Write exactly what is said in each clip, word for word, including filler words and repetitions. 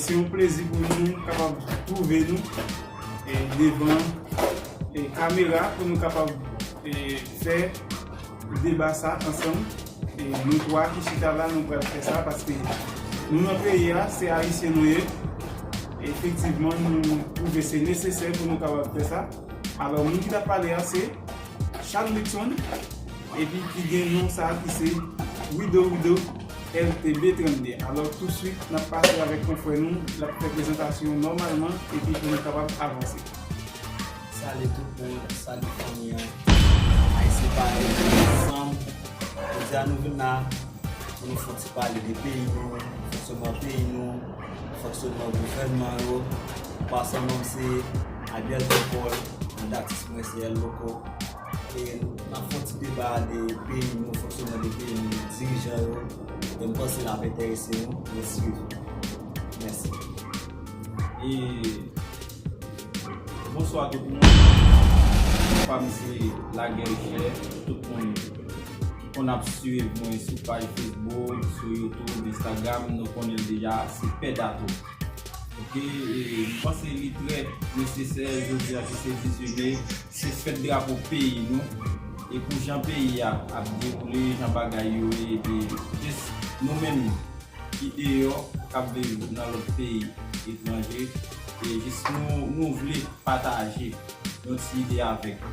Se yon plezi pou nou kapab twouve nou e, devan e, kamera pou nou kapab e, fè deba sa ansanm. E nou twa ki chita la, nou pral fè sa paske nou nan peyi a, se Ayisyen nou ye. Efektivman, nou twouve se nesesè pou nou kapab fè sa. Alò, moun ki t ap pale a se Charles Luckson, epi ki gen non sa a ki se Wido Wido L T B trannde. Alò, toutswit, n ap pase avèk konfrè nou, l ap fè prezantasyon nòmalman, epi pou nou kapab avanse. Sali tout moun, sali fanmi an. Ayisyen parèy nou ansanm. Jodi a nou vin la pou nou fè yon ti pale de peyi nou, fonksyonman peyi nou, fonksyonman gouvènman yo. Pasan non m se Adelto Paul, mwen datis mwen se El Loco. E n ap fè yon ti deba de peyi nou, fonksyonman de peyi nou, dirijan yo. E m panse l ap enterese nou, nou swiv. Mèsi. E Bonswa tout moun. Pa m se Lagè Jè, tout moun ki konn ap swiv mwen sou paj Facebook, sou YouTube, Instagram, nou konnen l deja, se Pè Dato. Oke, e m panse li trè nesesè jodi a ki se dizuit me, se fèt drapo peyi nou. E pou jan peyi a ap dewoule, jan bagay yo ye, epi jis nou menm ki deyò, k ap viv nan lòt peyi etranje, e jis nou, nou vle pataje yon ti ide avèk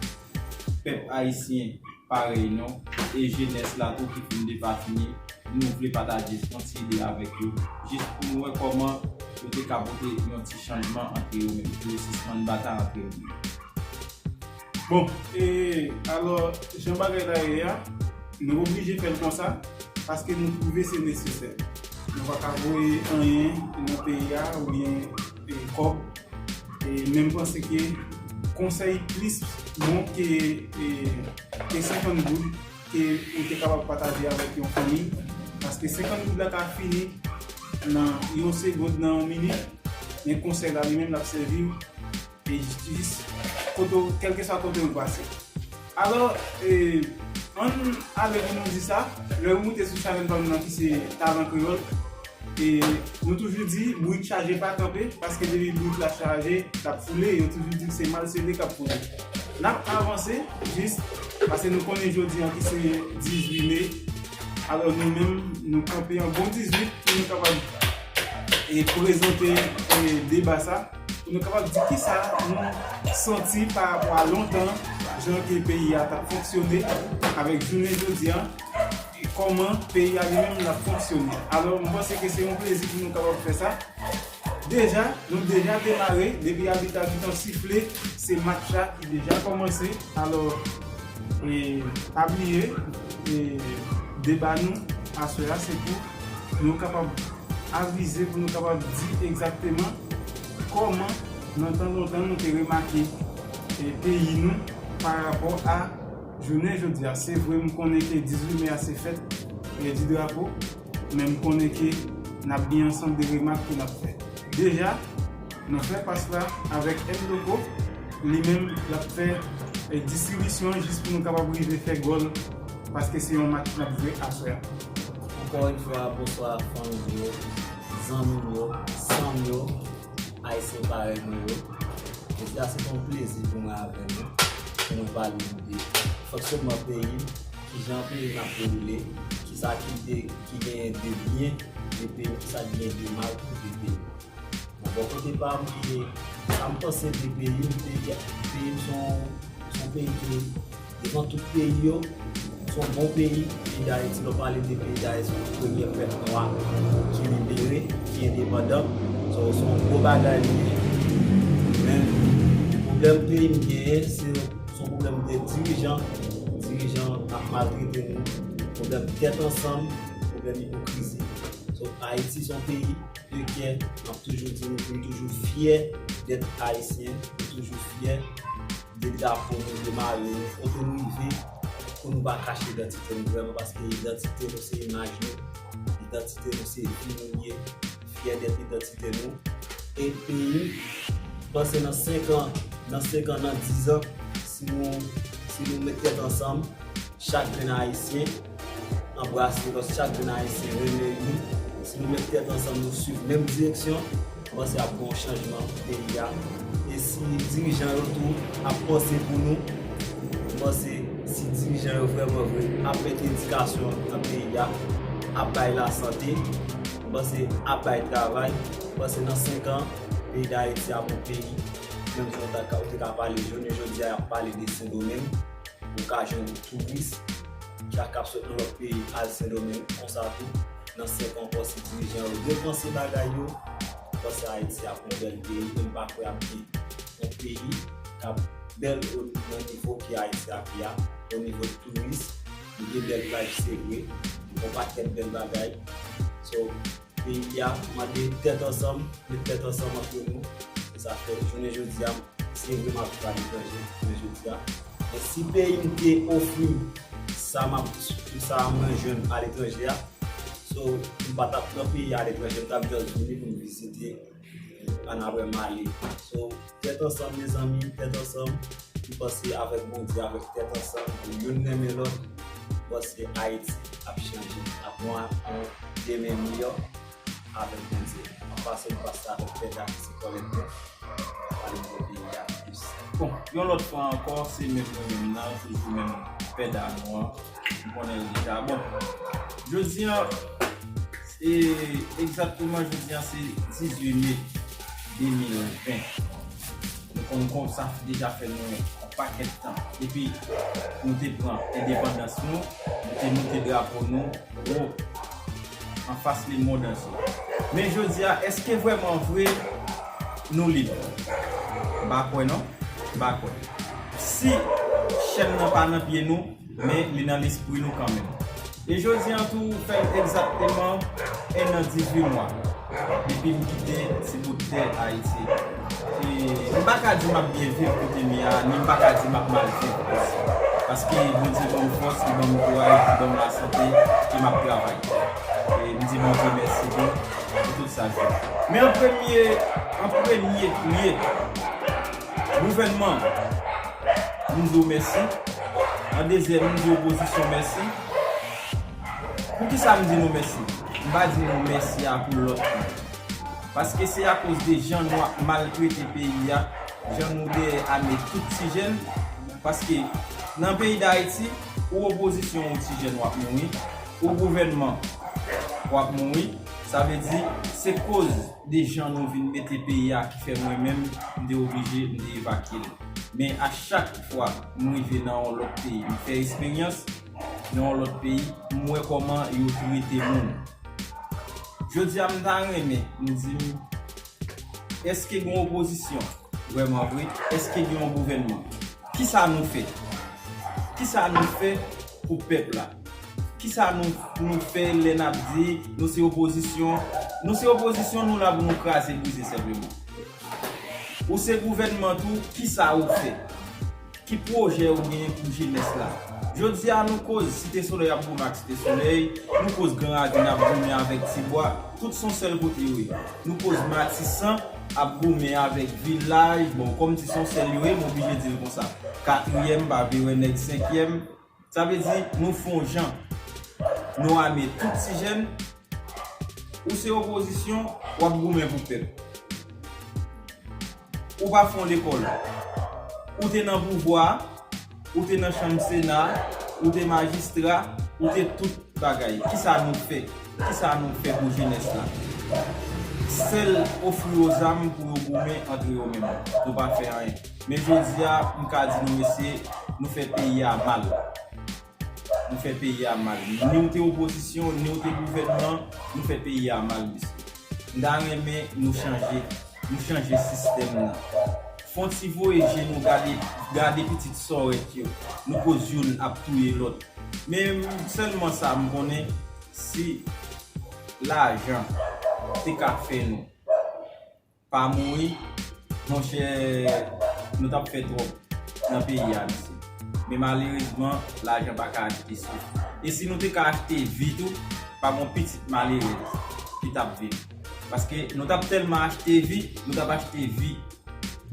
pèp ayisyen parèy nou, e jenès la tou ki fin depafini, nou vle pataje yon ti ide avèk yo, jis pou nou wè kòman yo te ka pote yon ti chanjman antre yo menm, pou yo sispann batay antre yo menm. Bon, e alò, jan bagay la ye a, nou oblije fè l konsa, paske nou twouve se nesesè. Nou pa ka voye anyen nan peyi a oubyen e, kòb. E, men m panse ke konsèy plis bon ke, e, ke senkant goud ke ou te kapab pataje avèk yon fanmi. Paske senkant goud la ka fini nan yon segond, nan yon minit. Men konsèy la li menm l ap sèvi w e jis kote w, kèlkeswa kote w pase. Alò, e, ann ale pou nou di sa, lè ou moute sou chanèl pa m nan ki se Talan Kreyòl, e, nou toujou di, bourik chaje pa kanpe, paske depi bourik la chaje, l ap foule, yo toujou di se mal sele k ap foule. N ap avanse, jis, paske nou konnen jodi an ki se dizuit me, alò nou menm, nou kanpe an bon dizuit pou nou kapab e prezante e deba sa, pou nou kapab di kisa nou santi pa rapò a lontan, jan ke peyi a t ap fonksyone, avèk jounen jodi a, e kòman peyi a li menm l ap fonksyone. Alò, m panse ke se yon plezi pou nou kapab fè sa. Deja, nou deja demare, depi abit la gentan sifle, se match la ki deja kòmanse. Alò, e, pa bliye, e, deba nou aswè a, se pou nou kapab avize, pou nou kapab di egzakteman kòman, nan tan lontan, nou te remake, e, peyi nou pa rapò a jounen jodi a. Se vre, m konnen ke dizuit me a se fèt, e, di drapo, men m konnen ke n ap gen ansanm de remak ke n ap fè. Deja, nou fè pas la avèk M Loco, li menm l ap fè, e, distribisyon jis pou nou kapab rive fè gòl, paske se yon match n ap jwe aswè a. Ankò yon fwa, bonswa fanmi m yo, zanmi m yo, san m yo, Ayisyen parèy mwen yo. Jodi a se te yon plezi pou mwen avè nou, pou mwen pale nou de fonksyonman peyi m, kijan peyi m ap dewoule, kisa ki de, ki genyen de byen de peyi m, kisa ki genyen de mal de peyi m. Bon, bò kote pa m, ki, sa m panse de peyi m, peyi, peyi m se yon, se yon peyi ki, devan tout peyi yo, se yon bon peyi. Peyi Dayiti, lè w pale de peyi Dayiti, se yon premye pèp nwa ki libere, ki endepandan. So, se yon gwo bagay li ye. Men, pwoblèm peyi m genyen, se, se yon pwoblèm de dirijan. Dirijan ap maltrete nou. Pwoblèm tèt ansanm, pwoblèm ipokrizi. So, Ayiti se yon peyi de kè, m ap toujou di nou pou nou toujou fyè dèt ayisyen, nou toujou fyè de drapo nou, de mare nou, kote nou rive, pou nou pa kache idantite nou vrèman, paske idantite nou se imaj nou, idantite nou se vi nou ye, fyè dèt idantite nou. E peyi, m panse nan senk an, nan senk an, nan diz an, si nou, si nou met tèt ansanm, chak grenn ayisyen anbrase lòt, chak grenn ayisyen renmen li. Si nou met tèt ansanm, nou swiv menm direksyon, M panse ap gen yon chanjman peyi a. E si dirijan yo tou ap panse pou nou, m panse si dirijan yo vrèman vre ap met edikasyon nan peyi a, ap bay lasante, m panse ap bay travay, m panse nan senk an, peyi Dayiti ap yon peyi, menm jan w ta ka, ou te ka pale jounen jodi a, y ap pale de Sendomeng, ou ka jwenn touris ki ap, k ap sot nan lòt peyi al Sendomeng, konsa tou, nan senk an ankò, si dirijan yo repanse bagay yo, m panse Ayiti ap yon bèl peyi, e m pa kwè ap gen yon peyi k ap bèl o, nan nivo ke Ayiti ap ye a, o nivo touris, li gen bèl plaj, se vre, li gen yon pakèt bèl bagay. So, peyi a mande tèt ansanm, met tèt ansanm antre nou. Se sa k fè jounen jodi a, se vre m ap viv aletranje, jounen jodi a. Men si peyi m te ofri m sa m ap, sa mwen jwenn aletranje a, so, m pa t ap nan peyi aletranje, m t ap just vini pou m vizite, annapre m ale. So, tèt ansanm, mezanmi, tèt ansanm. M panse avèk Bondye, avèk tèt ansanm, pou youn renmen lòt, m panse Ayiti ap chanje. N ap gen yon demen miyò avèk Bondye. An pasan, m pase avèk Pè Dam ki se kòlèktè, pale de peyi a plis. Bon, yon lòt fwa ankò, se menm mwen menm nan, toujou menm Pè Dam nou an. M konnen l deja. Bon, jodi a, e egzakteman jodi a, se dizuit me de mil ven. Nou konn konsa deja fè nou yon pakèt tan. Depi nou te pran endepandans nou, nou te moute drapo nou wo anfas lemonn antye. Men jodi a, èske vrèman vre nou lib? M pa kwè non. M pa kwè. Si chèn nan pa nan pye nou, men li nan lespri nou kanmenm. E jodi a tou fè egzakteman en an dizuit mwa depi m kite ti bout tè Ayiti. E m pa ka di m ap byen viv kote m ye a, ni m pa ka di m ap mal viv isi. Paske Bondye ban m fòs, li ban m kouraj, li ban m lasante, e m ap travay. E m di Bondye mèsi tou pou tout sa l fè. Men an premye, an premye lye, gouvènman, m di w mèsi. An dezyèm, m di opozisyon mèsi. Poukisa m di nou mèsi? M pa di nou mèsi a pou lòt moun. Paske se akoz de jan nou ap maltrete peyi a, jan nou dèyè ame tout ti jèn. Paske nan peyi Dayiti, ou opozisyon, ou ti jèn w ap mouri, ou gouvènman w ap mouri. Sa vle di, se koz de jan nou vin mete peyi a ki fè mwen menm, m te oblije, m te evakye l. Men a chak fwa m rive nan yon lòt peyi, m fè esperyans nan yon lòt peyi, m wè kòman yo trete moun. Jodi a, m ta renmen m di m, èske gen opozisyon? Vrèman vre, èske gen yon gouvènman? Kisa nou fè? Kisa nou fè pou pèp la? Kisa nou, nou fè lè n ap di nou se opozisyon? Nou se opozisyon, nou la pou nou kraze, brize senpleman. Ou se gouvènman tou, kisa ou fè? Ki pwojè ou genyen pou jenès la? Jodi a, nou koz Site Solèy ap goumen ak Site Solèy, nou koz Gran Ravin ap goumen avèk Tibwa, tout se yon sèl kote yo ye. Nou koz Matisan ap goumen avèk Vilaj, bon, kòmsi se yon sèl yo ye, m oblije di l konsa. Katriyèm, m pa vle wè nèg senkyèm. Sa vle di, nou fè yon jan. Nou ame tout ti jèn. Ou se opozisyon, w ap goumen pou pèp. Ou pa fè yon lekòl. Ou te nan pouvwa a, ou te nan chanm Sena, ou te majistra, ou te tout bagay. Kisa nou fè? Kisa nou fè pou jenès la? Sèl ofri yo zam pou yo goumen antre yo menm. Nou pa fè anyen. Men jodi a, m ka di nou, mesye, nou fè peyi a mal. Nou fè peyi a mal. Ni w te opozisyon, ni w te gouvènman, nou fè peyi a mal, mesye. M ta renmen nou chanje, nou chanje sistèm nan. Fè yon ti voye je nou gade, gade pitit sòrèt yo. Nou koz youn ap touye lòt. Men sèlman sa m konnen, si lajan te ka fè nou pa mouri, monchè, nou t ap fè twòp nan peyi a, mesye. Men malerezman, lajan pa ka achte souf. E si nou te ka achte vi tou, pa gen pitit malerèz ki t ap viv. Paske nou t ap tèlman achte vi, nou t ap achte vi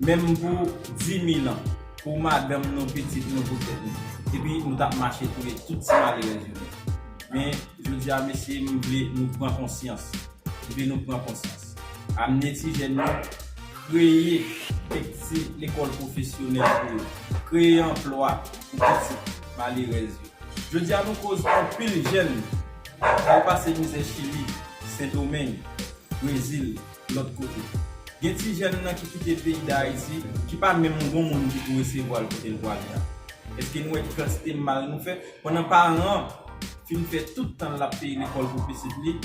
menm pou dimil an, pou madanm nou, pitit nou, pou tèt nou. Epi nou t ap mache touye tout ti malerèz yo nèt. Men, jodi a, mesye, m vle nou pran konsyans. M vle nou pran konsyans. Amenn ti jèn yo, kreye kèk ti lekòl pwofesyonèl pou yo, kreye anplwa pou pitit malerèz yo. Jodi a nou koz anpil jèn al pase mizè Chili, Sendomeng, Brezil, lòt kote. Gen ti jèn nan ki kite peyi Dayiti ki pa menm gon moun ki pou resevwa l kote l pou ale a. Èske nou wè ki kantite mal nou fè? Pandan paran an fin fè tout tan l ap peye lekòl pou pitit li,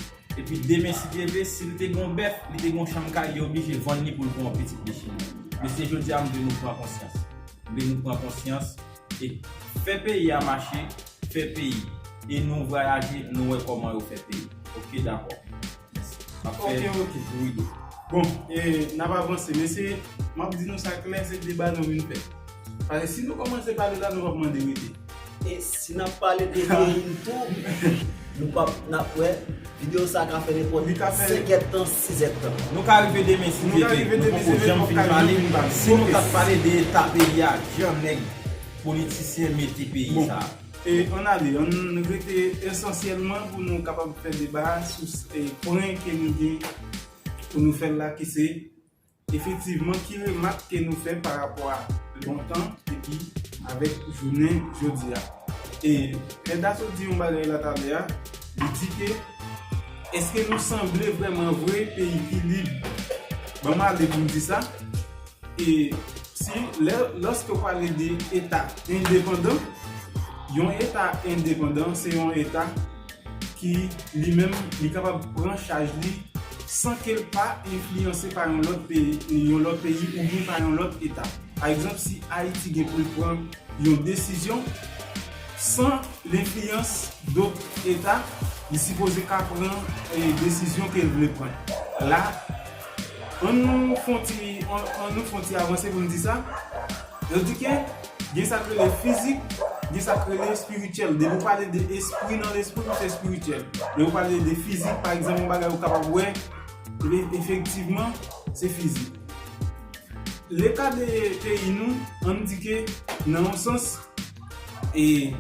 epi demen si Dye vle, si l te gon bèf, li te gon chanm kay, li oblije vann li pou l pran yon pitit li Chili. Mesye, jodi a m vle nou pran konsyans. M vle nou pran konsyans e fè peyi a mache, fè peyi. E nou vwayaje, nou wè kòman yo fè peyi. Oke, dakò. Mèsi. M ap fè Ok, ok. Wi. Bon, e, n ap avanse. Mesye, m ap di nou sa klè, se deba nou vin fè. Paske si nou kòmanse pale la, nou p ap mande rete. E si n ap pale de peyi n tou, nou p ap, n ap wè, videyo sa a ka fè nenpòt Li ka fè senk èdtan, sis èdtan. Nou ka rive demen si Nou Dye ka vle. rive Nou demen poko si Dye janm vle, fin nou ka pale. janm fin pale. Si nou t ap Ok. pale de eta peyi a, jan nèg politisyen mete peyi Bon. sa a. E ann ale, ann rete esansyèlman pou nou kapab fè deba sou s- e pwen ke nou gen pou nou fè l la, ki se efektivman ki remak ke nou fè pa rapò a lontan epi avèk jounen jodi a. E Heda sot di yon bagay la talè a, li di ke èske nou sanble vrèman vre peyi ki lib? Ban m ale pou m di sa. E si lè, lòske w pale de eta endepandan, yon eta endepandan se yon eta ki li menm li kapab pran chaj li san ke l pa enfliyanse pa yon lòt peyi, yon lòt peyi oubyen pa yon lòt eta. Pa egzanp, si Ayiti gen pou l pran yon desizyon san lenfliyans dòt eta, li sipoze ka pran e, desizyon ke l vle pran. La, ann nou fon ti, ann, ann nou fon ti avanse pou n di sa. Yo di ke gen sa k rele fizik, gen sa k rele espirityèl. Depi w pale de espri nan lespri, se espirityèl. Lè w pale de fizik, pa egzanp, yon bagay ou kapab wè, e, efektivman, se fizik. Leka de peyi nou, ann di ke, nan yon sans, e,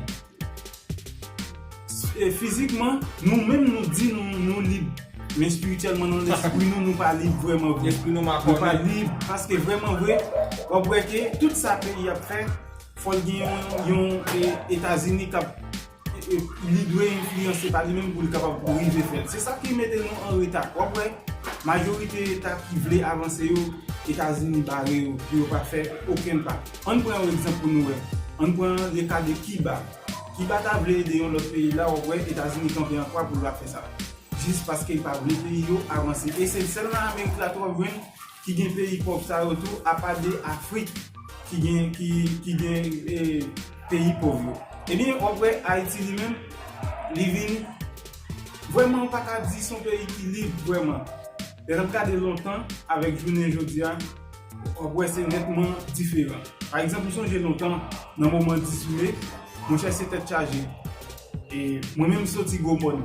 e fizikman, nou menm nou di nou, nou lib. Men espirityèlman, nan lespri nou, nou pa lib vrèman vre. Lespri nou Nou pa makònen. lib, paske vrèman vre, w ap wè ke tout sa peyi ap fè, fò l gen yon, yon e, Etazini k ap, e, e, li dwe enfliyanse pa li menm pou l kapab rive fè l. Se sa ki mete nou an reta. W ap wè, majorite eta ki vle avanse yo, Etazini bare yo, pou yo pa fè okenn pa. Ann pran yon egzanp pou nou wè. Ann pran leka de Kiba. Kiba ta vle ede yon lòt peyi la, w ap wè Etazini kanpe an kwa pou l pa fè sa. Jis paske l pa vle peyi yo avanse. E se sèl nan Amerik la tou w ap jwenn ki gen peyi pòv sa yo tou, apa de Afrik ki gen, ki, ki gen e, peyi pòv yo. Ebyen, w ap wè Ayiti li menm, li vin vrèman, w pa ka di se yon peyi ki lib vrèman. Lè n ap gade lontan avèk jounen jodi a, w ap wè se nètman diferan. Pa egzanp, m sonje lontan, nan moman dis me, monchè, se tèt chaje. E mwen menm, m soti Gwo Mòn.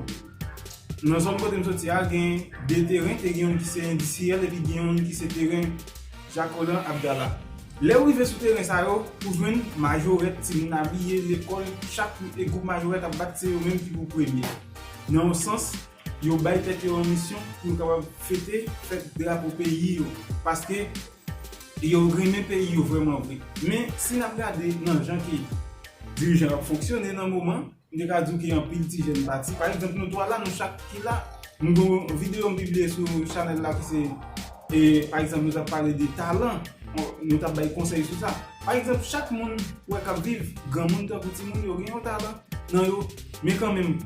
Nan zòn kote m soti a, gen de teren, te gen youn ki se endistriyèl epi gen youn ki se teren Jacolan Abdallah. Lè w rive sou teren sa yo, ou jwenn majorèt timoun abiye, lekòl, chak gwoup majorèt ap bat, se yo menm ki pou premye. Nan yon sans, yo bay tèt yo yon misyon pou yo kapab fete fèt drapo peyi yo, paske yo renmen peyi yo vrèman vre. Men si n ap gade nan jan ke dirijan yo ap fonksyone nan moman, m te ka di w ke anpil ti jèn pati. Pa egzanp, nou twa la, nou chak ki la, m gen yon videyo m pibliye sou chanèl la ki se, e, pa egzanp, nou t ap pale de talan, nou t ap bay konsèy sou sa. Pa egzanp, chak moun ou wè k ap viv, granmoun tankou timoun, yo gen yon talan nan yo. Men kanmenm,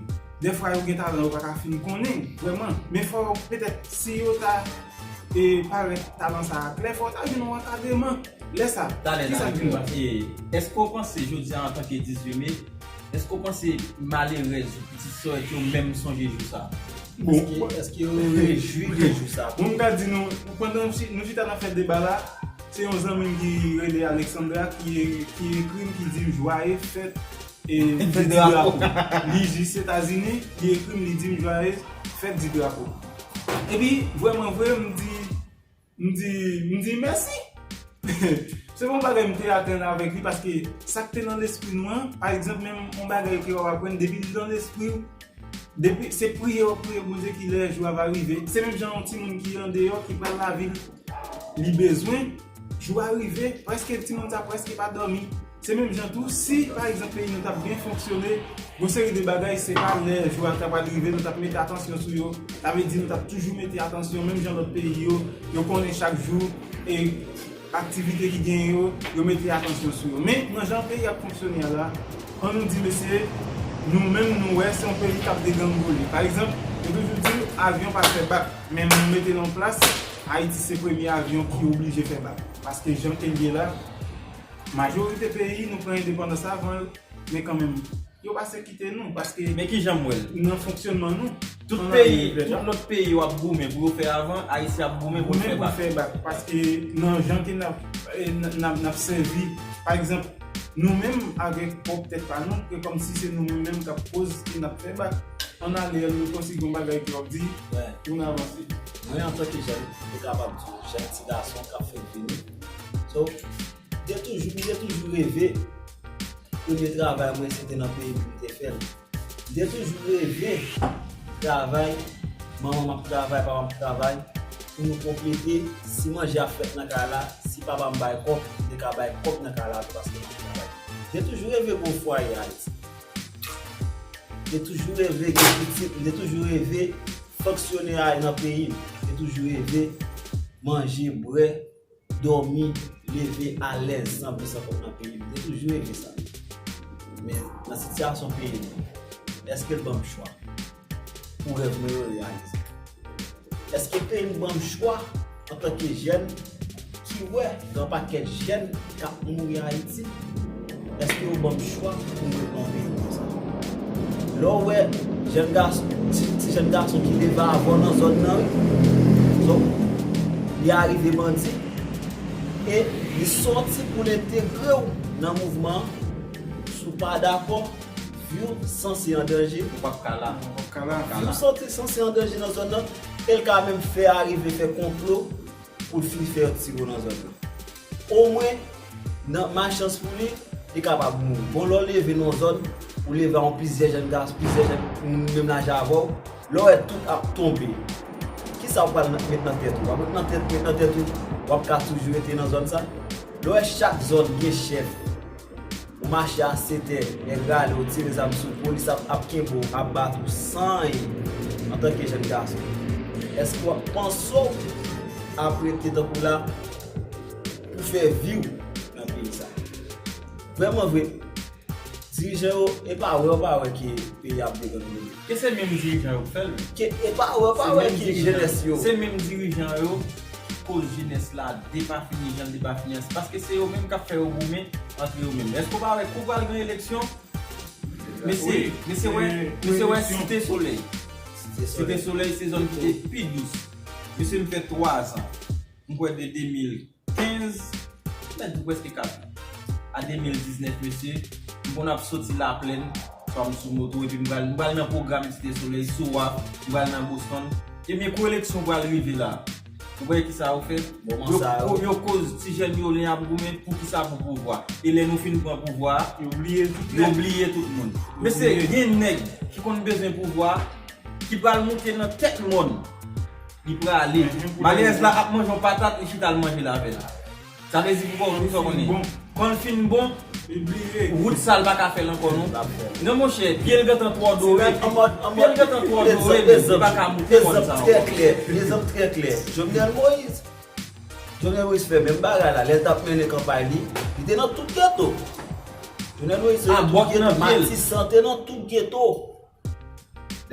dèfwa yo gen talan, yo pa ka fin konnen vrèman. Men fò yo, petèt, si yo ta e parèt talan sa a klè, fò w ta jwenn yon ankadreman. Lè sa, Talè kisa ki nou, e, èske w panse jodi a antanke dizuit me, èske w panse malerèz ou pitit sòrèt yo menm sonje jou sa a? Bon, Èske, èske yo rejwi de jou sa a? Bon, m ka di nou, pandan nou chi- nou chita n ap fè deba la, se yon zanmi m ki rele Alexandra ki, ki ekri m, ki di m jwaye fèt e, fèt di drapo. Li jis Etazini, li ekri m, li di m jwaye fèt di drapo. Epi, vrèman vre, m di, m di, m di mèsi. Se yon bagay m te atann avèk li, paske sa k te nan lespri nou an, pa egzanp, menm yon bagay ke w ap aprann, depi li nan lespri w, Depi se priye w ap priye Bondye ki lè jou a va rive. Se menm jan yon timoun ki andeyò, ki pral lavil, li bezwen jou a rive, prèske timoun sa prèske pa dòmi. Se menm jan tou, si pa egzanp peyi nou t ap byen fonksyone, gon seri de bagay se pa lè jou a ta pral rive nou t ap mete atansyon sou yo. Sa vle di nou t ap toujou mete atansyon, menm jan lòt peyi yo, yo konnen chak jou e aktivite ki genyen yo, yo mete atansyon sou yo. Men nan jan peyi ap fonksyone a la, ann nou di mesye, nou menm nou wè se yon peyi k ap degrengole. Pa egzanp, yo toujou di avyon pa fè bak, men nou mete nan plas, Ayiti se premye avyon ki oblije fè bak. Paske jan ke l ye la, majorite peyi nou pran endepandans avan yo, men kanmenm, yo pase kite nou, paske Men ki jan m wè l? Nan fonksyonman nou, Tout peyi, tout lòt peyi yo ap goumen pou yo fè avan, Ayiti ap goumen pou l fè bak. Fè bak, paske nan jan ke n ap, e, n, n ap, n ap sèvi, pa egzanp, nou menm avèk pwòp tèt pa nou, ke kòmsi se nou menm menm k ap koz ke n ap fè bak. Ann ale, ann nou konsi gon bagay ke w ap di, pou n avanse. Mwen, antanke jèn, m te kapab di w, jèn ti gason k ap fèk vini. So, m te toujou, m te toujou reve, premye travay mwen, se te nan peyi m pou m te fè l. M te toujou reve travay, manman m ap travay, papa m ap travay, pou nou konplete, si manje ap fèt nan kay la, si papa m bay kòb, m te ka bay kòb nan kay la tou paske m ap travay. M te toujou reve gon fwaye Ayiti. M te toujou reve gen pitit, m te toujou reve fonksyone a nan peyi m. M te toujou reve manje, bwè, dòmi, leve alèz, san bri san kont nan peyi m. M te toujou reve sa. Men, nan sitiyasyon peyi m, èske l ban m chwa pou rèv mwen yo reyalize? Èske peyi m ban m chwa antanke jèn ki wè gen yon pakèt jèn k ap mouri Ayiti? Èske yo ban m chwa pou m ret nan yon peyi konsa? Lè w wè jèn gason, ti, ti jèn gason ki leve avan w nan zòn nan, wi. Donk, li arive bandi, e li sòti pou l entegre w nan mouvman an, si w pa dakò, vi w sanse an danje. Ou p ap ka la. Ou p ap ka la. Vi w sanse, sanse an danje nan zòn nan, e l ka menm fè arive fè konplo pou l fin fè yon ti wo nan zòn nan. Omwen, nan malchans pou li, li kapab mouri. Bon, lè w leve nan yon zòn, ou leve a yon plizyè jèn gason, plizyè jèn moun menm laj avè w, lè w wè tout ap tonbe, kisa w pral nan, met nan tèt ou? W ap met nan tèt, met nan tèt ou, w ap ka toujou rete nan zòn sa? Lè w wè chak zòn gen chèf, ou mache a sèt è, nèg rale w, tire zam sou w, polis ap, ap kenbe w, ap bat ou san anyen antanke jèn gason. Èske w ap panse w ap rete tankou la pou fè vi w nan peyi sa? Vrèman vre, dirijan yo, e pa wè, yo pa wè ke peyi a ap degrengole. Ke se menm dirijan yo k fè l. Ke e pa wè, yo pa wè ke jenès yo. Se menm dirijan yo ki koz jenès la depafini jan l depafini an. Se paske se yo menm k ap fè yo goumen antre yo menm. Èske w pa wè kou pral gen eleksyon? Mesye, mesye wè, mesye wè Site Solèy. Site Solèy se zòn ki te pi dous. Mesye, m fè twa zan. M kwè de de mil kenz, mèt di prèske kat, a de mil diznèf, mesye, m konn ap soti Laplèn, swa m sou moto, epi m pral, m pral nan pwogram Site Solèy, sou waf, m pral nan Boston. Ebyen, kou eleksyon pral rive la, ou kwè kisa yo fè? Yo, yo koz ti jèn yo lè y ap goumen, poukisa pou pouvwa? E lè nou fin pran pouvwa, yo bliye tout moun. Mesye, gen nèg ki konn bezwen pouvwa, ki pral moute nan tèt mòn. Li prale. Malerèz la ap manje yon patat, li chita al manje l avè l. Sa vle di pou kò, pou sa w konnen. Kan l fin bon, wout sa l pa ka fè l ankò non. Non monchè, pye l gentan twò dore. Pye l gentan twò dore, li pa ka moute mòn sa ankò. Egzanp trè klè. Jovenel Moïse. Jovenel Moïse fè menm bagay la. Lè l t ap mennen kanpay li, li te nan tout geto. Jovenel Moïse te nan tout geto. Matisan te nan tout geto.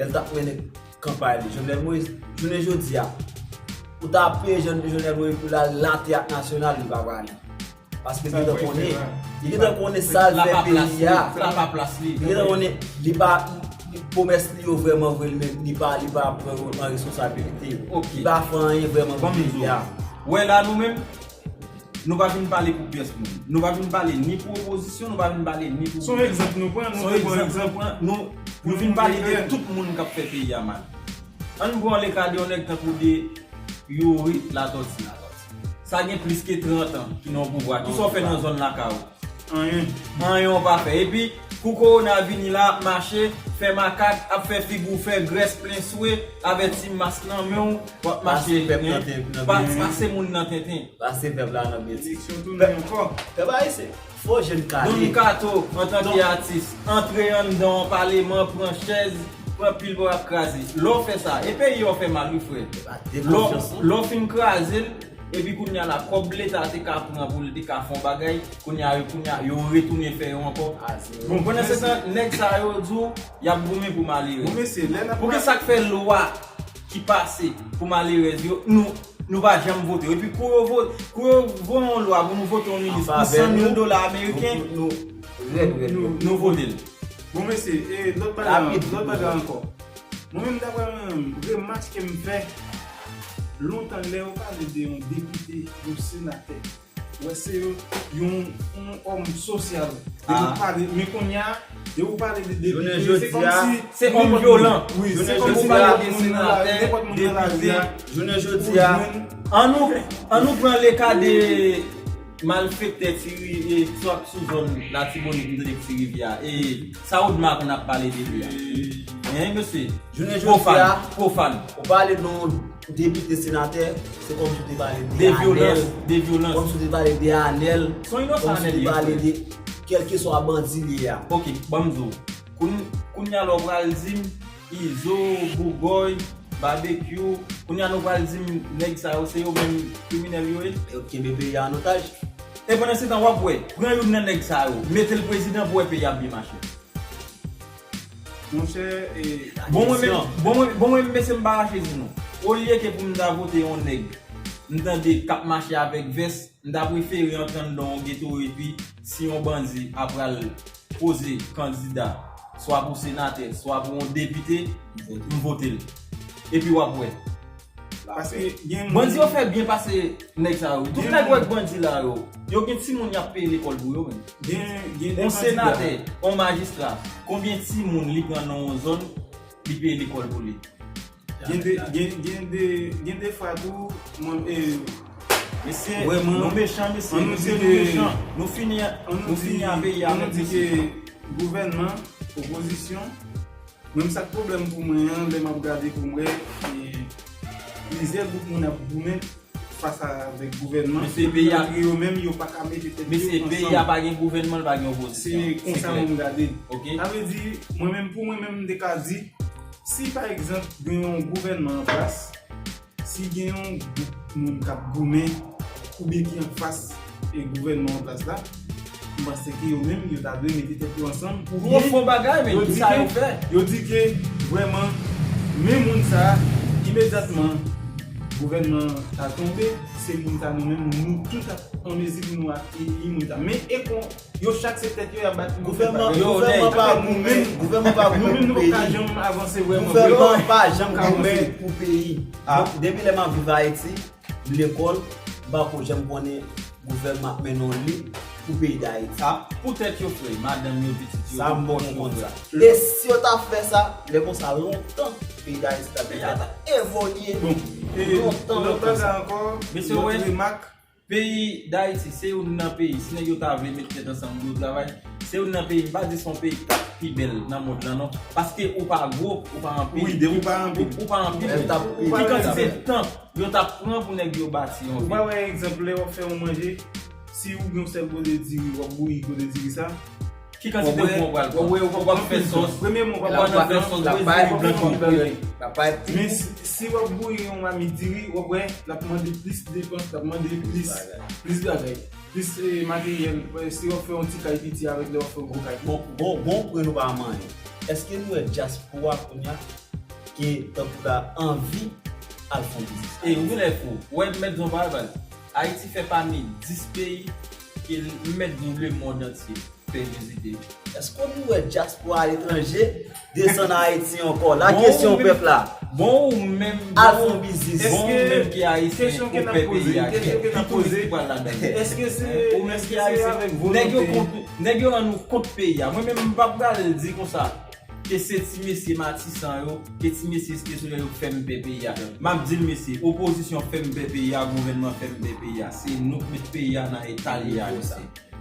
Lè l t ap mennen kanpay li, Jovenel Moïse, jounen jodi a, ou ta peye Jovenel Moïse pou l al late ak nasyonal, li pa prale. Paske li gentan konnen, li gentan konnen sa l fè peyi a. Li gentan konnen li pa, pwomès li yo vrèman vre, li menm, li pa, li pa pran yo an responsabilite. Li pa fè anyen vrèman pou peyi a. Wè la nou menm, Nou pa vin pale pou pyès moun. Nou pa vin pale ni pou opozisyon, nou pa vin pale ni pou... Se yon egzanp nou pran, nou te pran egzanp. Nou, nou vin pale de tout moun k ap fè peyi a mal. Ann pran le ka de yon nèg tankou de Youri Latortue. Sa gen plis ke trant an ki nan yon pouvwa. Kisa w fè nan zòn lakay ou? Anyen. Anyen w pa fè. Epi, Kou kowona vini la, ap mache, fè makak, ap fè figi w fè grès plen swe, avèti mask nan men w, w ap mache, pase pèp nan tenten, pase moun nan tenten. Pase pèp la nan betiz. Eleksyon tounen ankò. Pèp ayisyen, fò jèn kale. Don Kato, antanke atis, antre anndan yon paleman, pran chèz, pran pil bò ap kraze. Lè w fè sa, e peyi a w fè mal, wi, frè. Lè w fin kraze l, epi kounye a la, kòb leta te ka pran pou l te ka fè yon bagay, kounye a, kounye a, yo retounen fè yo ankò. Bon, pandan se tan, nèg sa yo di w, y ap goumen pou malerèz. Bon, mesye, lè n ap... Poukisa k fè lwa ki pase pou malerèz yo, nou, nou pa janm vote yo? Epi kou yo vote, kou yo voye yon lwa pou nou vote yon minis pou san mil dola ameriken, nou, nou vote l. Bon, mesye, e lòt bagay, lòt bagay ankò. Mwen menm, daprè mwen menm, remak ke m fè, lontan lè yo pale de yon depite, yon senatè, wè se yon, yon, yon òm sosyal. Depi pale, men kounye a, depi w pale de depite, se kòmsi se òm vyolan. Wi, se kòmsi nenpòt moun nan lari a, nenpòt moun nan lari a, jounen jodi a. Ann nou, ann nou pran le ka de malfektè Ti Ri-, e, swa sou zòn Latibonit, m tande Ti Rivyè a. E, sa Odma konn ap pale de li a? Hein, mesye? Jounen jodi a, pwofàn. Ou pale de yon depite, senatè, se kòmsi w te pale de Anèl. De vyolans, de vyolans. Kòmsi w te pale de Anèl. Se yon inosan Anèl ye, frè. Kòmsi w te pale de kèlkeswa bandi li ye a. Ok, ban m di w. Koun-, kounye a la w pral di m, Izo, Bougòy, Babekyou, kounye a nou pral di m nèg sa yo, se yo menm kriminèl yo ye? Yo kenbe peyi a an otaj. E pandan se tan, w ap wè, pran youn nan nèg sa yo, mete l prezidan pou wè peyi a ap byen mache. Monchè, e... Bon, mwen menm, bon, mwen, bon, mwen menm, mesye, m pa rache di nou. Olye ke pou m ta vote yon nèg, m tande k ap mache avèk vès, m ta prefere antre anndan yon geto epi si yon bandi ap pral poze kandida, swa pou senatè, swa pou yon depite, m vote l. Epi w ap wè. Paske gen moun... Bandi yo fè byen pase nèg sa yo. Tout nèg w wè k bandi la yo, yo gen timoun y ap peye lekòl pou yo menm. Gen, gen de kandida. Yon senatè, yon majistra, konbyen timoun li pran nan yon zòn, li peye lekòl pou li? Gen de, gen, gen de, gen de fwa tou, mwen, e, mesye, vrèman, nou mechan, mesye, nou di ke, nou fini a, nou fini a peyi a, ann nou di ke gouvènman, opozisyon, menm sa k pwoblèm pou mwen an, lè m ap gade pou m wè, e, plizyè gwoup moun ap goumen fas avèk gouvènman. Mesye, peyi a, malgre yo menm, yo pa ka mete tèt yo ansanm. Mesye, peyi a pa gen gouvènman, l pa gen opozisyon. Se konsa mwen m gade l. Ok. Sa vle di, mwen menm, pou mwen menm, m te ka di, si pa egzanp, gen yon gouvènman an plas, si gen yon gwoup moun k ap goumen, oubyen ki anfas e gouvènman an plas la, m panse ke yo menm, yo ta dwe mete tèt yo ansanm pou yo fè yon bagay, men ki sa yo fè? Yo di ke vrèman, men moun sa a, imedyatman gouvènman an ta tonbe, se moun sa a nou menm, nou tout ap an mezi pou nou akeyi moun sa a. Men e kon, yo chak se tèt yo y ap bat pou yo fè bagay. Gouvènman, gouvènman pa goumen, gouvènman pa goumen pou peyi. Nou menm, nou pa janm avanse vrèman. Gouvènman pa janm goumen pou peyi. Donk, depi lè m ap viv Ayiti, m lekòl, m pa ko janm konnen gouvènman ap mennen yon lit pou peyi Dayiti. Sa, pou tèt yo, frè, madanm yo, pitit yo, sa m poko konn sa. E si yo ta fè sa, lè konsa, lontan peyi Dayiti ta, peyi a ta evolye. Bon, e, lontan, lontan sa. Mesye, lòt bagay ankò, lòt remak. Peyi Dayiti, se youn nan peyi, si nèg yo ta vle met tèt ansanm pou yo travay, se youn nan peyi, m pa di se yon peyi ki ta pi bèl nan mond lan, non. Paske ou pa gwo, ou pa anpil. Wi, depi ou pa anpil. Ou, ou pa anpil. Ki kantite tan yo t ap pran pou nèg yo bati yon vil? Ou pa wè egzanp, lè w ap fè yon manje, si ou gen yon sèl gode diri, w ap bouyi gode diri sa. Ki kantite bon w pral pran? W ap fè sòs. Premye bon, w ap pran nan fè sòs, w ap pran bagay. Men si, si w ap bouyi yon mamit diri, w ap wè, l ap mande plis depans, l ap mande plis, plis bagay. Plis, eh, materyèl, eh, si w ap fè yon ti kay piti avèk lè w ap fè yon gwo kay. Bon, bon, bon, pou nou pa manyen. Èske nou wè dyaspora kounye a ki tankou la anvi al fè yon biznis? E ou genlè fou. Ou wè, m mèt di w yon bagay, baz. Ayiti fè pami dis peyi ke m mèt di w lemonn antye fè vizite. Èske nou wè dyaspora aletranje desann Ayiti ankò? La kesyon pèp la. Bon, ou menm, al fè yon biznis. Bon, ou menm ki ayisyen, ou pè peyi a, ki touris ki pral ladan? Ou menm ki ayisyen, nèg yo kont, nèg yo rann ou kont peyi a. Mwen menm, m pa pral di konsa ke se ti mesye Matisan yo, ke ti mesye Site Solèy yo k fè m pè peyi a. M ap di l, mesye, opozisyon fè m pè peyi a, gouvènman fè m pè peyi a. Se nou k met peyi a nan eta l ye a, mesye.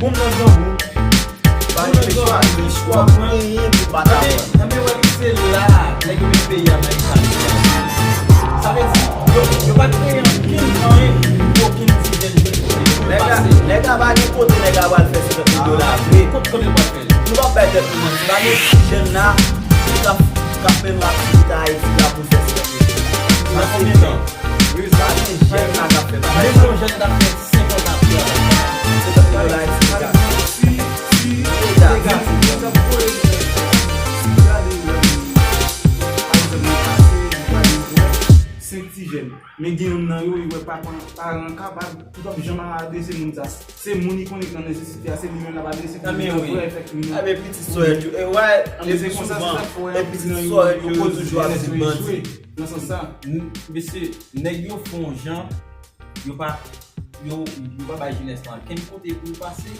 Bon, nan granmoun. Ou nan granmoun, w ap pran. Nan men wè ki se la, nèg yo met peyi a nan eta li. Sa vle di, yo, yo pa t kreye ankenn anyen pou okenn ti jèn jwenn kote l pase. Nèg la pa gen kote nèg la pral fè senkant mil dola vre. Kot kote l pral fè l? Nou p ap bay tèt nou manti. Pa gen ti jèn la ki ap, k ap mennen yon aktivite Ayiti la pou l fè senkant mil dola. Nan konbyen tan? Wi, sa gen jèn la k ap fè bagay sa. Menm yon jèn t ap fè senkant ap travay. Senkant mil dola Ayiti, legal. Si, si, legal. Legal. Si w gade, pa egzanp, nan pase, nou gade, nou wè, senk ti jèn. Men gen youn nan yo, li wè pa, paran kapab, li p ap janm adrese moun sa. Se moun li konnen ki nan nesesite a, se li menm l ap adrese pou li fè efèk li. Enben, pitit sòyèt yo, e wè, epi souvan, e pitit sòyèt yo, yo toujou ap di bandi. Nan sans sa. Mesye, nèg yo fè yon jan, yo pa, yo, yo pa bay jenès lan ankenn kote pou l pase,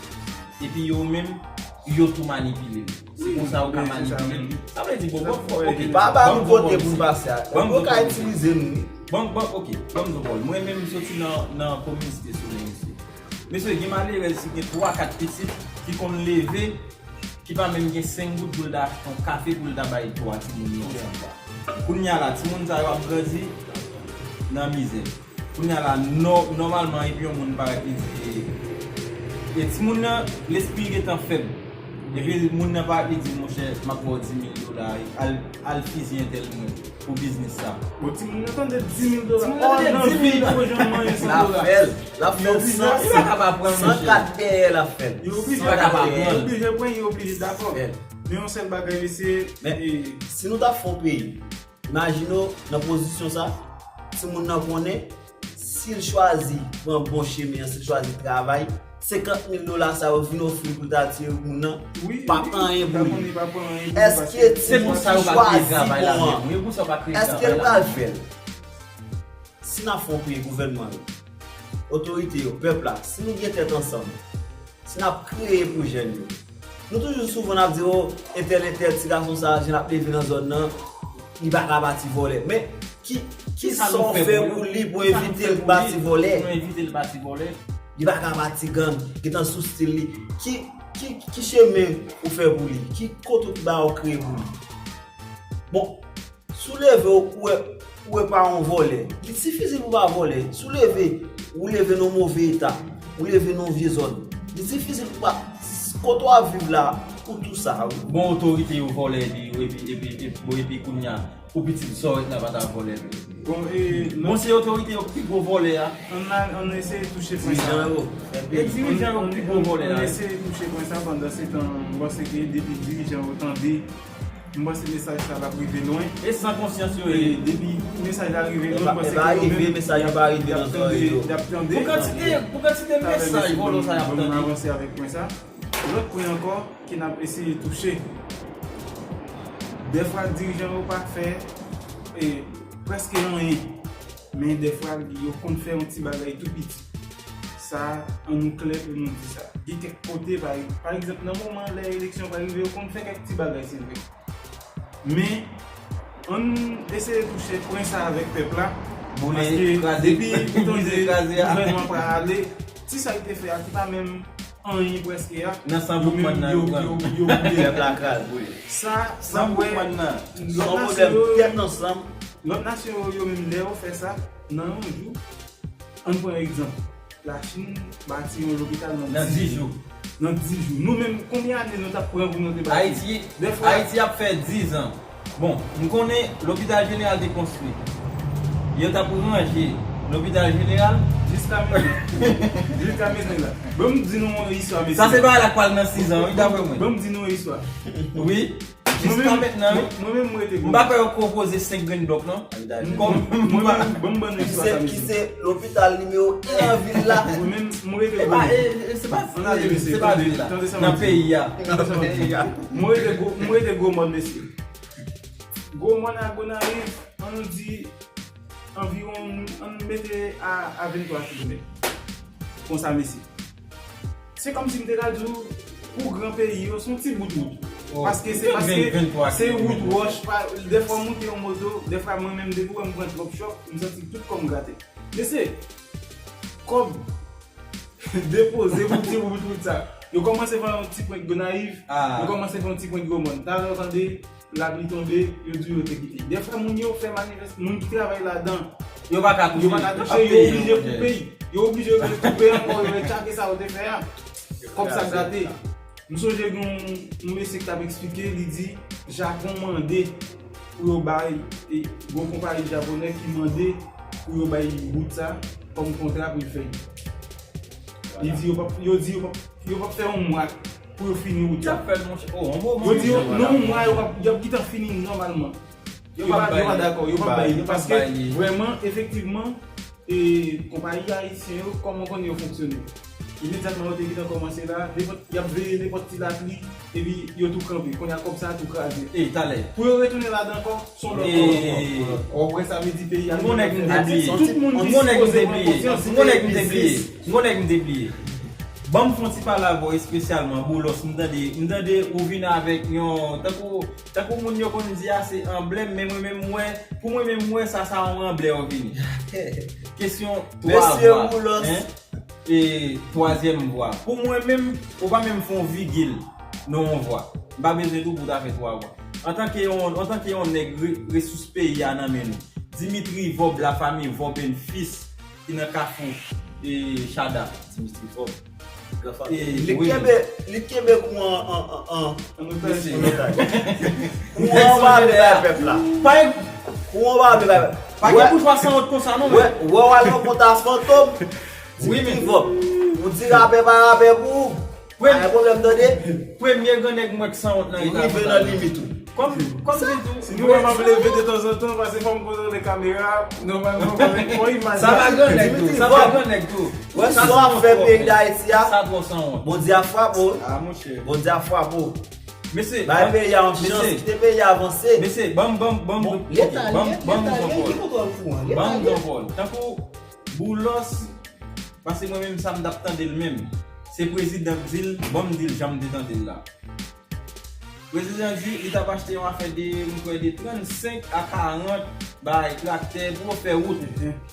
epi yo menm, yo tou manipile l. Se konsa yo ka manipile l. Sa vle di, bon, bon, bon, ok. Pa ba nou kote pou n pase a. Yo ka itilize nou, wi. Bon, bon, ok. Ban m di w, mwen menm, m soti nan, nan komin Site Solèy, mesye. Mesye, gen malerèz ki gen twa, kat pitit, ki konn leve, ki pa menm gen senk goud pou l ta achte yon kafe pou l ta bay twa timoun yo ansanm la. Kounye a la, timoun sa yo ap grandi nan mizè. Kounye a la, nò-, nòmalman, epi yon moun parèt li di, e timoun nan, lespri gentan fèb. Epi moun nan parèt li di, monchè, m ap ba w dis mil dola, al, al fizye entèl mwen pou biznis sa. Bon, timoun nan tande dis mil dola. Timoun nan tande dis mil dola. L ap fè l, l ap fè l san, san kat dèyè l ap fè l. Yo oblije pran, yo oblije dakò. Men yon sèl bagay, mesye, men si nou t ap fè yon peyi, imajine w nan pozisyon sa, timoun nan konnen, si l chwazi pran bon chemen an, si l chwazi travay, senkant mil dola sa yo vin ofri pou l ta tiye moun nan, p ap anyen pou li. Èske timoun ki chwazi bon an, èske l pral fè l? Si n ap fè yon peyi, gouvènman yo, otorite yo, pèp la, si nou gen tèt ansanm, si n ap kreye pou jèn yo. Nou toujou souvan n ap di, o, entèl, entèl, ti gason sa, jan l ap leve nan zòn nan, li pa ka pati vòlè. Men, ki, ki sa w fè pou li pou evite l pati vòlè? Li pa ka pati gang, gentan sou stil li. Ki, ki, ki chemen ou fè pou li? Ki kote ou ba yo kreye pou li? Bon, si w leve, ou wè, ou wè pa yon vòlè, li difisil pou pa vòlè. Si w leve, ou leve nan move eta, ou leve nan vye zòn, li difisil pou pa, kote w ap viv la, ou tou sa, wi. Bon, otorite yo vòlè epi, epi, epi, epi, bon, epi kounye a, pou pitit sòrèt la pa ta vòlè vre. Bon, e, bon, se otorite yo ki pi gwo vòlè a. Ann, ann eseye touche pwen sa. Dirijan yo. E dirijan yo ki pi gwo vòlè a. Ann eseye touche pwen sa, pandan se tan, m panse ke depi dirijan yo tande, m panse mesaj sa l ap rive lwen. E san konsyans yo ye. E depi mesaj la rive lwen, m panse ke yo menm, y ap tande, y ap tande. Pou kantite, pou kantite mesaj vòlò sa y ap tande. Bon, m avanse avèk pwen sa. Lòt pwen ankò ke n ap eseye touche. Dèfwa dirijan yo pa fè, e, prèske anyen. Men dèfwa yo konn fè yon ti bagay tou piti. Sa, ann nou klè pou nou di sa. Gen kèk kote, pa, pa egzanp, nan moman lè eleksyon pral rive, yo konn fè kèk ti bagay, se vre. Men, ann eseye touche pwen sa avèk pèp la. Paske depi ou tande gouvènman pral ale, ti sa yo te fè a, ki pa menm anyen prèske a, nan san pou mil nan yo pran. Yo, yo, yo, yo boule. Pèp la kraze, boule. Sa, sa, san pou mil nan. Lòt nasyon yo, tèt ansanm. Lòt nasyon yo, yo menm, lè yo fè sa, nan yon jou, ann pran egzanp, Lachin bati yon lopital nan dis jou. Nan dis jou. Nou menm, konbyen ane nou t ap pran pou nou te bati? Ayiti, Ayiti ap fè dis an. Bon, m konnen lopital jeneral te konstwi. Yo t ap ranje lopital jeneral. Jiska mezon. Jiska mezon la. Bon, m di nou yon istwa, mesye. Sa se bagay la k pral nan sis an, wi, daprè mwen. Bon, m di nou yon istwa. Wi. Jiska mentnan, wi. Mwen menm, mwen rete gwo. M pa kwè yo konpoze senk grenn blòk, non. M kòm, m pa. Mwen menm, ban m ban nou istwa sa, mesye. Ki se lopital nimewo en nan vil la. Mwen menm, mwen rete gwo. E pa, e, e, se pa, se pa vil la. Nan peyi a. Nan peyi a. Mwen rete gwo, mwen rete gwo mòn, mesye. Gwo mòn a Gonayiv, ann di anviwon, ann mete a, a venntwa kilomèt. Konsa, mesye. Se kòmsi m te ka di w, pou gran peyi yo, se yon ti bout wout. Paske se, paske se wout wòch, pa, dèfwa w monte yon moto, dèfwa mwen menm, depi w wè m pran twòp chòk, m santi tout kò m grate. Mesye, kòb depoze pou ti bout wout sa. Yo kòmanse fè yon ti pwent Gonayiv, yo kòmanse fè yon ti pwent Gwo Mòn. Talè w tande, lapli tonbe, yo di yo te kite. Dèfwa moun yo fè manifès, moun ki travay ladan, yo pa ka touche, yo pa ka touche, yo oblije koupe, yo oblije koupe ankò, yo retchake sa yo te fè a. Kòb sa grate. M sonje gen yon, yon mesye ki t ap eksplike, li di Japon mande pou yo bay, e, gon konpayi japonè ki mande pou yo bay wout sa kòm kontra pou l fè l. Li di yo p ap, yo di yo p ap, yo p ap fè yon mwa pou yo fini wout sa. Yo di yo, nan yon mwa, yo p ap, y ap gentan fini nòmalman. Yo pa, yo pa dakò, yo p ap bay li, paske vrèman, efektivman, e, konpayi ayisyen yo, kòman w konnen yo fonksyone? Imedyatman yo te gentan kòmanse la, nenpòt, y ap veye nenpòt ti lapli, epi yo tou kanpe. Kounye a kòb sa a tou kraze. E, talè. Pou yo retounen ladan ankò, se yon lòt kòb ankò. W ap wè sa vle di peyi a. M gon nèg m te bliye. Tout moun ki sipoze pran konsyans, se te biznis. M gon nèg m te bliye. Ban m fè yon ti pale avè w espesyalman, Boulos, m tande, m tande ou vin avèk yon, tankou, tankou moun yo konn di a se anblèm, men mwen menm m wè, pou mwen menm m wè sa, sa yon anblè ou vini. Kesyon twa vwa, hein? E twazyèm vwa. Pou mwen menm, ou pa menm fè yon vigil nan yon vwa. M pa bezwen tou pou w ta fè twa vwa. Antanke yon, antanke yon nèg re-, resous peyi a nan men nou. Dimitri Vòb, la famille Vòb and Fils, ki nan Kafou, e, Chada. Dimitri Vòb. Li kenbe, li kenbe kou an, an, an, an, an otaj. Kou an pa vle bay pèp la. Kou an pa vle bay pèp. Pa gen boujwa sanwont konsa non, men. Wè, wè w al nan kont a Fantom, Dimitri Vòb. Ou di rapè pa rapè pou ou. Pa gen pwoblèm, tande. Premye gran nèg m wè k sanwont nan eta konsa. Ou rive nan limit ou. Kòm, kòm di tou. Si nou wè m ap leve detanzantan, paske fò m kontwole kamera, nòmalman, fò, fò imaj la. Sa pa gran nèg tou, sa pa gran nèg tou. Wè sa w ap fè peyi Dayiti a. Sa twò sanwont. Bondye ap frape w. Ah, monchè. Bondye ap frape w. Mesye, bay peyi a yon chans, kite peyi a avanse. Mesye, ban m, ban m, ban m, ok, ban m, ban m di yon pawòl. Ban m di yon pawòl. Tankou Boulos, paske mwen menm sa m t ap tande l menm. Se prezidan k di l, ban m di l jan m te tande l la. Prezidan di li t ap achte yon afè de, m kwè, de trannsenk a karant bay traktè pou yo fè wout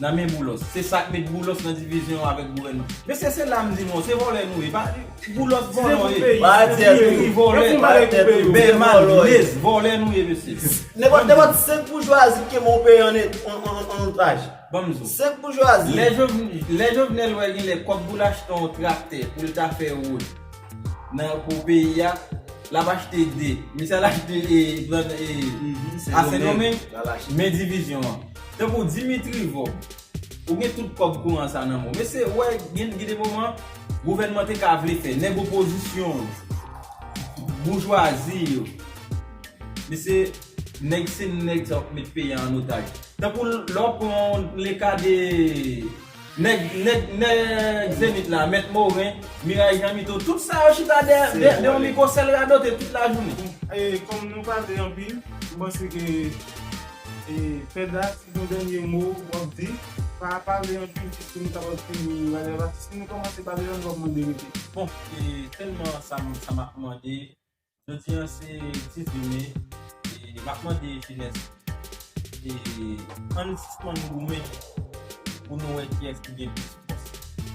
nan men Boulos. Se sa k met Boulos nan divizyon avèk gouvènman. Mesye, se la m di nou, se vòlè nou ye. Pa, Boulos vòlè nou ye. Dimitri vòlè. Bèman, Nez, vòlè nou ye, mesye. Nenpòt, nenpòt senk boujwazi ki kenbe yon peyi an, an, an, an otaj. Ban m di w. Senk boujwazi. Lè Jov-, lè Jovenel wè genlè kòb pou l achte yon traktè pou l ta fè wout nan, pou peyi a, l ap achte de. Misye al achte, e, pran, e, a Sendomeng, men divizyon an. Tankou Dimitri Vòb, ou gen tout kòb kouran sa nan men w. Mesye, wè, gen, gen de moman, gouvènman te ka vle fè, nèg opozisyon yo, boujwazi yo. Mesye, nèg se nèg sa w ap met peyi a an otaj. Tankou lè w pran leka de nèg, nèg, nèg Zenith la, Mèt Moren, Miray Janmito, tout sa yo chita dèyè, dèyè, dèyè yon mikwo sèl radote tout lajounen. E, kòm nou pale anpil, m panse ke, e, Pè Da, si gen dènye mo w ap di, pa pale anpil, jis pou nou kapab fini bagay la. Si nou kòmanse pale la, nou p ap mande rete. Bon, e, sèlman sa m, sa m ap mande, jodi a se dizuit me, e m ap mande jenès, e ann sispann goumen pou nou wè kiyès ki gen plis fòs.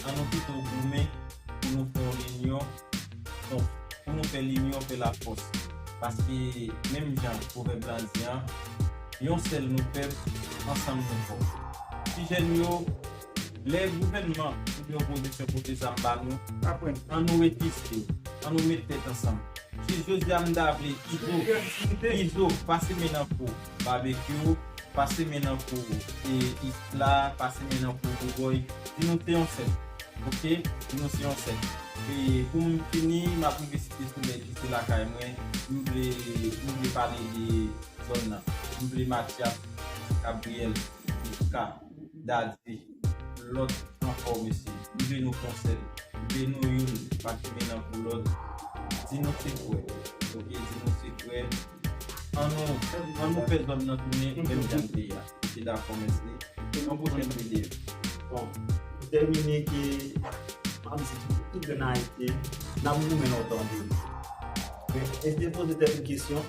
An nou pito goumen pou nou fè yon linyon, donk, pou nou fè linyon fè lafòs. Paske, menm jan pwovèb la di a, yon sèl nou pèp, ansanm nou fò. Ti jèn yo, lè gouvènman oubyen opozisyon pote zam ba nou, ann nou reziste, ann nou met tèt ansanm. Jis jodi a, m ta vle Izo, Izo, pase men nan kou Babekyou, pase men nan kou, e, Isla, pase men nan kou Boubòy. Di nou se yon sèl. Ok? Di nou se yon sèl. E pou m fini, m ap rive site sou nèg ki se lakay mwen. M vle, m vle pale de zòn nan. M vle Mathias, Gabriel, Iska, Daddy, lòt ankò, mesye. M vle nou fè yon sèl. M vle nou youn, pa kenbe nan pou lòt. Di nou sekrè. Oke, di nou sekrè. An nou, an nou fè zòn nan tounen menm jan peyi a. Oke, dakò, mèsi. Yon pwochèn videyo. Bon, pou tèmine ke, m ap di tout, tout grenn Ayisyen, n ap goumen lontan de. Men, èske poze tèt ou kesyon,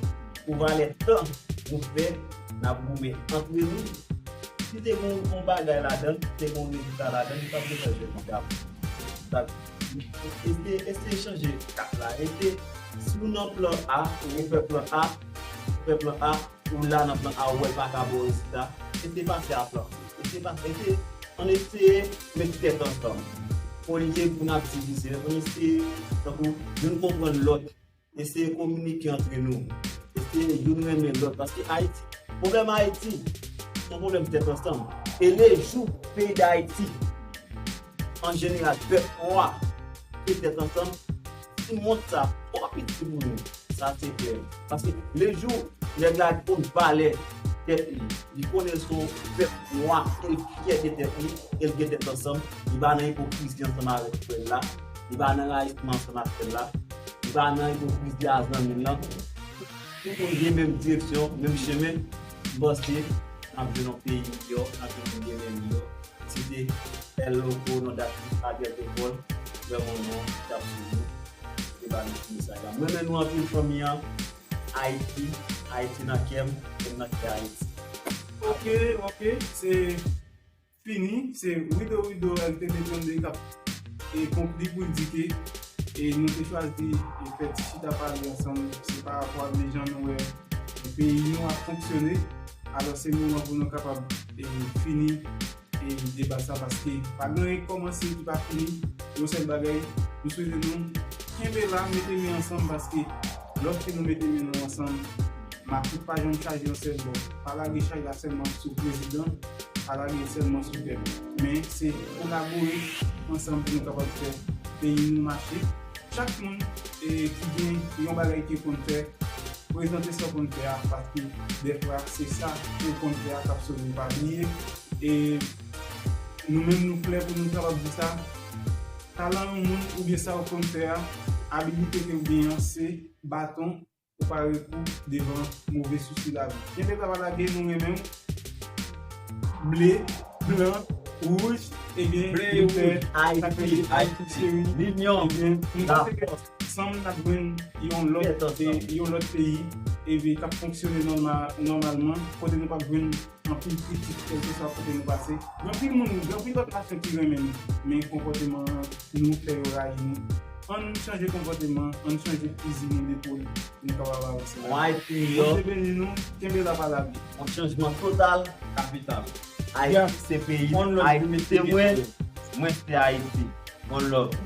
pou valè tan nou fè, n ap goumen antre nou? Si te gon, gon bagay ladan, si te gon rezilta ladan, li p ap bezwen jwe kont ap. Èske, èske chanje kat la? Èske si w nan plan A, ou fè plan A, ou fè plan A, ou la nan plan A, ou wè l pa ka ba w rezilta, èske pase a plan B? Èske pase, èske ann eseye met tèt ansanm? Olye pou n ap divize, ann eseye, tankou, youn konprann lòt, eseye kominike antre nou, eseye youn renmen lòt, paske Ayiti, pwoblèm Ayiti, se yon pwoblèm tèt ansanm. E lejou peyi Dayiti, an jeneral, pèp nwa, ki tèt ansanm, ti mond sa twò piti pou nou. Sa se klè. Paske lejou nèg la konn valè tèt li, li konnen l se yon pèp nwa, e l fyè de tèt li, e l gen tèt ansanm, li pa nan ipokrizi ansanm avèk frè l la, li pa nan rayisman ansanm ak frè l la, li pa nan ipokrizi a zanmi l lan. Tout moun gen menm direksyon, menm chemen, m panse n ap jwenn yon peyi miyò, n ap jwenn yon demen miyò. Site El Loco, non, dat Adèl Topòl, vrèman non, t ap sou nou. Se pa nou ki mesaj la. Mwen, men nou anpil fanmi an, Ayiti, Ayiti nan kè m, e m nan kè Ayiti. Ok, ok, se fini, se Wido Wido L T V trannde k ap e konkli pou l di ke e nou te chwazi e fè ti chita pale ansanm, se pa rapò ak de jan nou wè e peyi nou ap fonksyone. Alò, se moman pou nou kapab e fini e deba sa, paske pa gen anyen ki kòmanse ki pa fini. Yon sèl bagay, nou swete nou kenbe la, mete men ansanm, paske lòske nou mete men nou ansanm, makout pa janm chaje yon sèl bò. Pa lage chay la sèlman sou prezidan, pa lage l sèlman sou pèp. Men se kolabore ansanm pou nou kapab fè peyi nou mache. Chak moun e, ki gen yon bagay ke l konn fè, prezante sa w konn fè a, paske dèfwa se sa ke w konn fè a k ap sove w. Pa bliye, e nou menm nou klè pou nou kapab di sa. Talan yon moun oubyen sa w konn fè a, abilite ke w genyen an, se baton ou pare pou devan move sousi lavi. Kenbe la, pa lage, nou renmen w. Ble, blan, wouj, ebyen, ble, nou fè wouj, Ayiti, Ayiti, Ayiti, cheri, linyon, ebyen, nou panse ke ansanm n ap jwenn yon lòt, yon lòt peyi, ebyen, k ap fonksyone nòma-, nòmalman, kote nou p ap jwenn anpil kritik, kèlkeswa kote nou pase. Gen anpil moun, gen anpil lòt nasyon ki renmen nou, men konpòteman nou fè yo rayi nou. Ann chanje konpòteman, ann chanje fizi nou depòl, pou nou kapab avanse la. Ayiti, Bondye beni nou, kenbe la, pa lage. Yon chanjman total, kapital. Ayiti se peyi m, Ayiti se mwen, mwen se Ayiti. One love.